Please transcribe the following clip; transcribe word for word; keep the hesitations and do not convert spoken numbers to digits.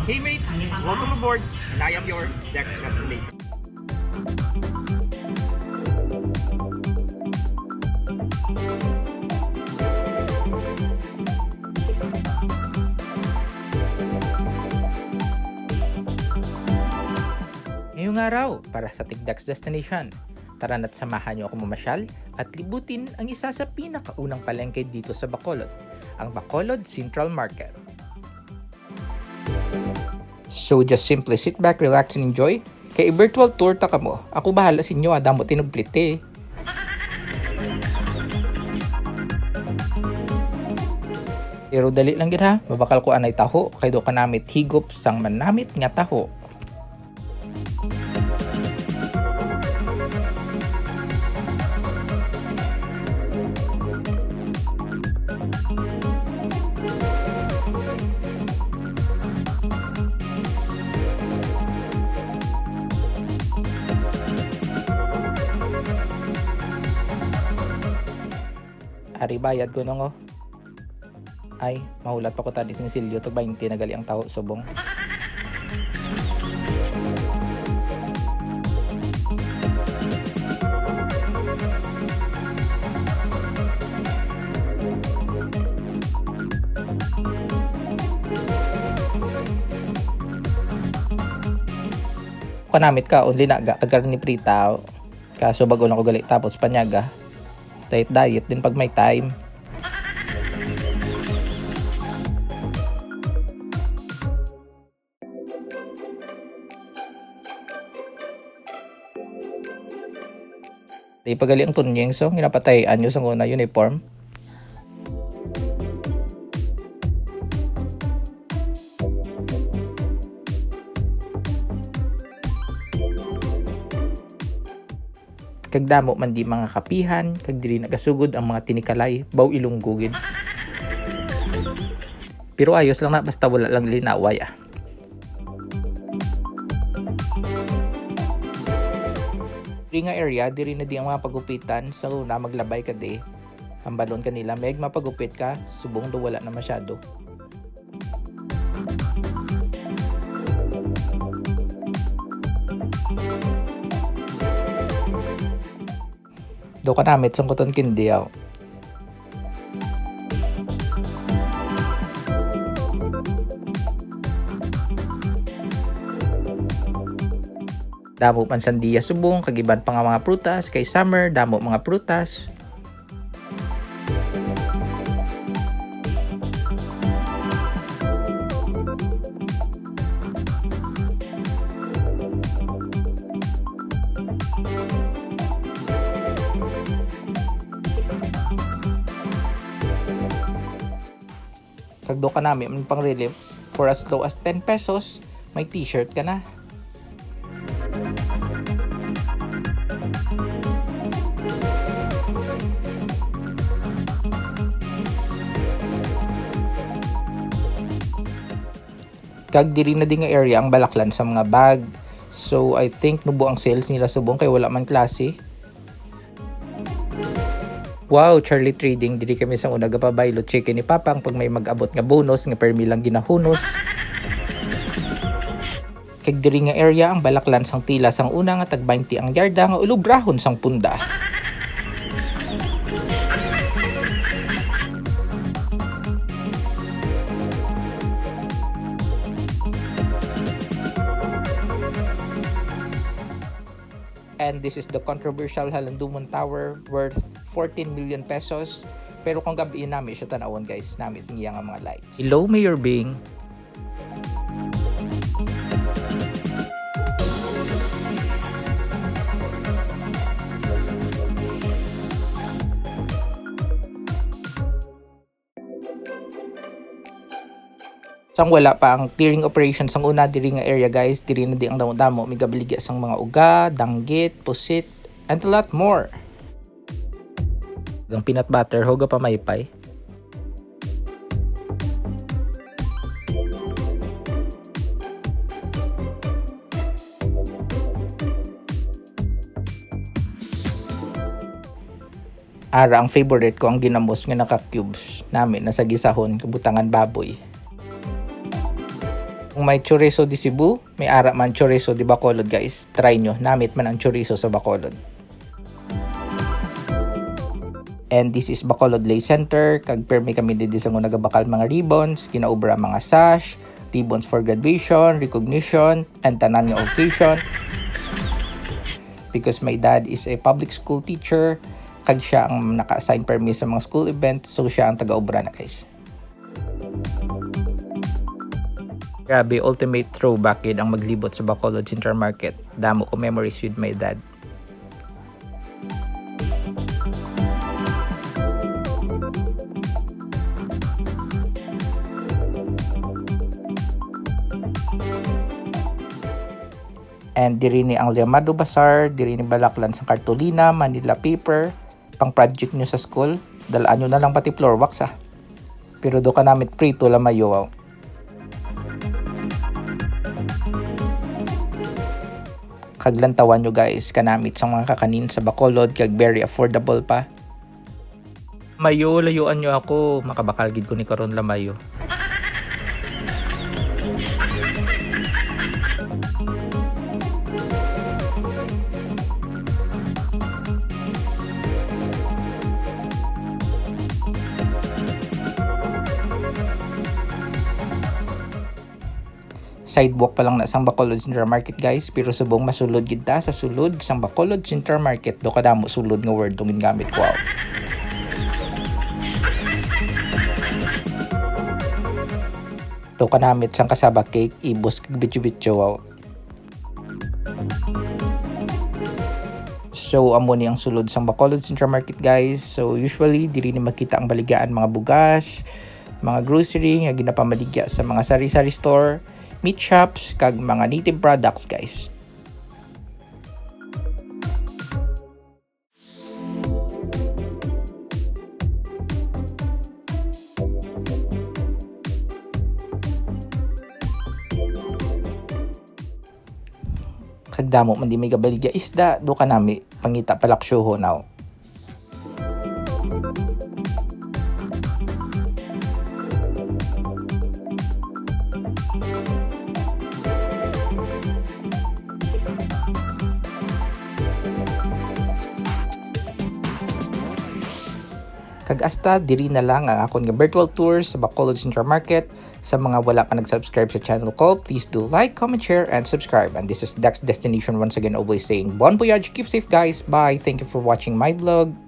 Hey mates! Welcome aboard, and I am your next destination. Ngayong araw, para sa ating next destination, tara na't samahan niyo ako mamasyal at libutin ang isa sa pinakaunang palengke dito sa Bacolod, ang Bacolod Central Market. So just simply sit back, relax, and enjoy. Kay virtual tour ta kamo. Ako bahala sa inyo, ah, damo tinugplite. Pero dali lang gid ha, mabakal ko anay taho, kay do ka namit higop sang manamit nga taho. Ari bayad ko nung, oh. Ay, mahulat pa ko tani sing silyo, tag baynte na gali ang taho subong. Kanamit ka, only na ga-, agar ni Prita. Kaso bago lang ko gali tapos panyaga. Diet-diet din pag may time. Di pa gali ang tunying, so ginapatay-an nyo sa una uniform. Kag damo man di mga kapihan, kag diri nagasugod ang mga tinikalay, baw Ilonggo gid. Pero ayos lang na, basta wala lang linaway, ah. Diri nga area, diri na di ang mga pagupitan, sa una maglabay ka di. Hambalon ka nila, may magpagupit ka, subong do wala na masyado. Do ka namit sang cotton candy, aw. Damo man sandiya subong, kag iban pa nga mga prutas, kay summer, damo mga prutas. Kag do ka nami man pang relief, for as low as ten pesos, may t-shirt ka na. Kag diri na di nga area ang balaklan sa mga bag. So, I think nubo ang sales nila subong kay wala man klase. Wow, Charlie Trading, diri kami sa una gapabaylo chicken ni Papang pag may mag-abot nga bonus nga permi lang ginahunos. Kag diri nga area ang balaklan sang tila sang una nga tag baynte ang yarda nga ulobrahon sang punda. And this is the controversial Halandumon Tower, worth fourteen million pesos. Pero kung gabi nami siya tanawon, guys, nami sa iya nga mga lights. Hello, Mayor Bing. Sang wala pa ang clearing operation sang una diri nga area, guys, diri na di ang damo-damo migabaligya sang mga uga, danggit, pusit, and a lot more. Ang peanut butter, huga pa maypay. Ara ang favorite ko, ang ginamos nga naka-cubes. Nami na sa gisahon, kabutangan baboy. Kung may chorizo de Cebu, may ara man chorizo de Bacolod, guys. Try nyo, namit man ang chorizo sa Bacolod. And this is Bacolod Lay Center. Kag permi kami didi sa nagabakal mga ribbons, ginaobra mga sash, ribbons for graduation, recognition, and tanan nga occasion. Because my dad is a public school teacher, kag siya ang naka-assign permi sa mga school event, so siya ang taga-obra na, guys. Grabe, ultimate throwback gid ang maglibot sa Bacolod Central Market. Damo ko memories with my dad. And diri ni ang Llamado Bazaar, diri ni balaklan sang kartolina, Manila paper, pang project nyo sa school, dalaan nyo na lang pati floor wax, ah. Pero do ka namit prito, lamayo, aw. Kag lantawan nyo, guys, kanamit sang mga kakanin sa Bacolod, kag very affordable pa. Mayo, layuan nyo ako, makabakal gid ko ni karon, lamayo. Sidewalk pa lang na sang Bacolod Central Market, guys, pero subong masulod gid ta sa sulod sang Bacolod Central Market. Do kadamo sulod nga word tong gingamit ko, aw. Do kanamit sang cassava cake, ibos kag bityo-bityo, aw. So, amo ni ang sulod sang Bacolod Central Market, guys. So, usually, diri ni makita ang baligyaan, mga bugas, mga grocery nga ginapamaligya sa mga sari-sari store, meat shops, kag mga native products, guys. Kag damo man di may gabaligya isda, do ka nami pangita palaksyohon, aw. Kag hasta diri na lang ang akon nga virtual tour sa Bacolod Central Market. Sa mga wala pa nag-subscribe sa channel ko, please do like, comment, share, and subscribe. And this is Dex Destination once again, always saying, "Bon voyage, keep safe, guys. Bye. Thank you for watching my vlog."